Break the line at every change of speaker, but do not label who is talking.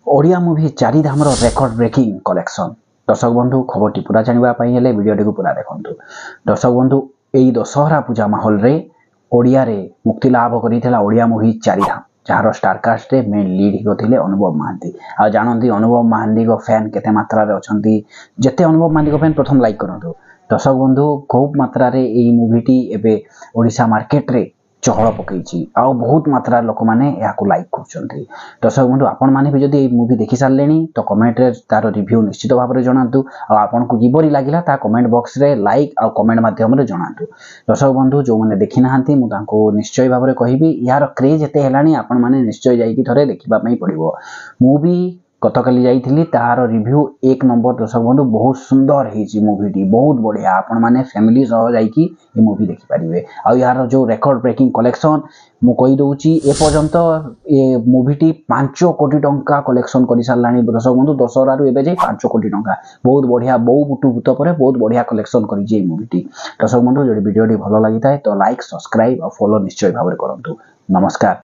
Odia movie ଚାରିଧାମର record breaking collection. ଦର୍ଶକ ବନ୍ଧୁ, ଖବରଟି ପୁରା ଜାଣିବା ପାଇଁ ହେଲେ ଭିଡ଼ିଓଟିକୁ ପୁରା ଦେଖନ୍ତୁ। ଦର୍ଶକ ବନ୍ଧୁ, ଏଇ ଦଶହରା ପୂଜା ମାହୋଲରେ ଓଡ଼ିଆରେ ମୁକ୍ତି ଲାଭ କରିଥିଲା ଓଡ଼ିଆ ମୁଭି ଚାରିଧାମ, ଯାହାର ଷ୍ଟାରକାଷ୍ଟରେ ମେନ୍ ଲିଡ୍ ହିରୋ ଥିଲେ ଅନୁଭବ ମହାନ୍ତି। ଆଉ ଜାଣନ୍ତି ଅନୁଭବ ମହାନ୍ତିଙ୍କ ଫ୍ୟାନ୍ କେତେ ମାତ୍ରାରେ ଅଛନ୍ତି। ଯେତେ ଅନୁଭବ ମହାନ୍ତିଙ୍କ ଫ୍ୟାନ୍, ପ୍ରଥମ ଲାଇକ୍ କରନ୍ତୁ। ଦର୍ଶକ ବନ୍ଧୁ, ଖୁବ୍ ମାତ୍ରାରେ ଏଇ ମୁଭିଟି ଏବେ ଓଡ଼ିଶା ମାର୍କେଟରେ ଚହଳ ପକେଇଛି ଆଉ ବହୁତ ମାତ୍ରାରେ ଲୋକମାନେ ଏହାକୁ ଲାଇକ୍ କରୁଛନ୍ତି। ଦର୍ଶକ ବନ୍ଧୁ, ଆପଣମାନେ ବି ଯଦି ଏଇ ମୁଭି ଦେଖି ସାରିଲେଣି ତ କମେଣ୍ଟରେ ତାର ରିଭ୍ୟୁ ନିଶ୍ଚିତ ଭାବରେ ଜଣାନ୍ତୁ ଆଉ ଆପଣଙ୍କୁ କିପରି ଲାଗିଲା, ତାହା କମେଣ୍ଟ ବକ୍ସରେ ଲାଇକ୍ ଆଉ କମେଣ୍ଟ ମାଧ୍ୟମରେ ଜଣାନ୍ତୁ। ଦର୍ଶକ ବନ୍ଧୁ, ଯେଉଁମାନେ ଦେଖିନାହାନ୍ତି, ମୁଁ ତାଙ୍କୁ ନିଶ୍ଚୟ ଭାବରେ କହିବି, ଏହାର କ୍ରେଜ୍ ଏତେ ହେଲାଣି, ଆପଣମାନେ ନିଶ୍ଚୟ ଯାଇକି ଥରେ ଦେଖିବା ପାଇଁ ପଡ଼ିବ। ମୁଁ ବି ଗତକାଲି ଯାଇଥିଲି, ତାହାର ରିଭ୍ୟୁ ଏକ ନମ୍ବର। ଦର୍ଶକ ବନ୍ଧୁ, ବହୁତ ସୁନ୍ଦର ହେଇଛି ମୁଭିଟି, ବହୁତ ବଢ଼ିଆ। ଆପଣମାନେ ଫ୍ୟାମିଲି ସହ ଯାଇକି ଏ ମୁଭି ଦେଖିପାରିବେ। ଆଉ ଏହାର ଯେଉଁ ରେକର୍ଡ ବ୍ରେକିଂ କଲେକ୍ସନ୍, ମୁଁ କହିଦେଉଛି, ଏପର୍ଯ୍ୟନ୍ତ ଏ ମୁଭିଟି 5 କୋଟି ଟଙ୍କା କଲେକ୍ସନ୍ କରିସାରିଲାଣି। ଦର୍ଶକ ବନ୍ଧୁ, ଦଶହରାରୁ ଏବେ ଯାଇ 5 କୋଟି ଟଙ୍କା। ବହୁତ ବଢ଼ିଆ। ବୋଉ ବୁଟୁ ଭୂତ ପରେ ବହୁତ ବଢ଼ିଆ କଲେକ୍ସନ୍ କରିଛି ଏଇ ମୁଭିଟି। ଦର୍ଶକ ବନ୍ଧୁ, ଯଦି ଭିଡ଼ିଓଟି ଭଲ ଲାଗିଥାଏ ତ ଲାଇକ୍, ସବସ୍କ୍ରାଇବ୍ ଆଉ ଫଲୋ ନିଶ୍ଚୟ ଭାବରେ କରନ୍ତୁ। ନମସ୍କାର।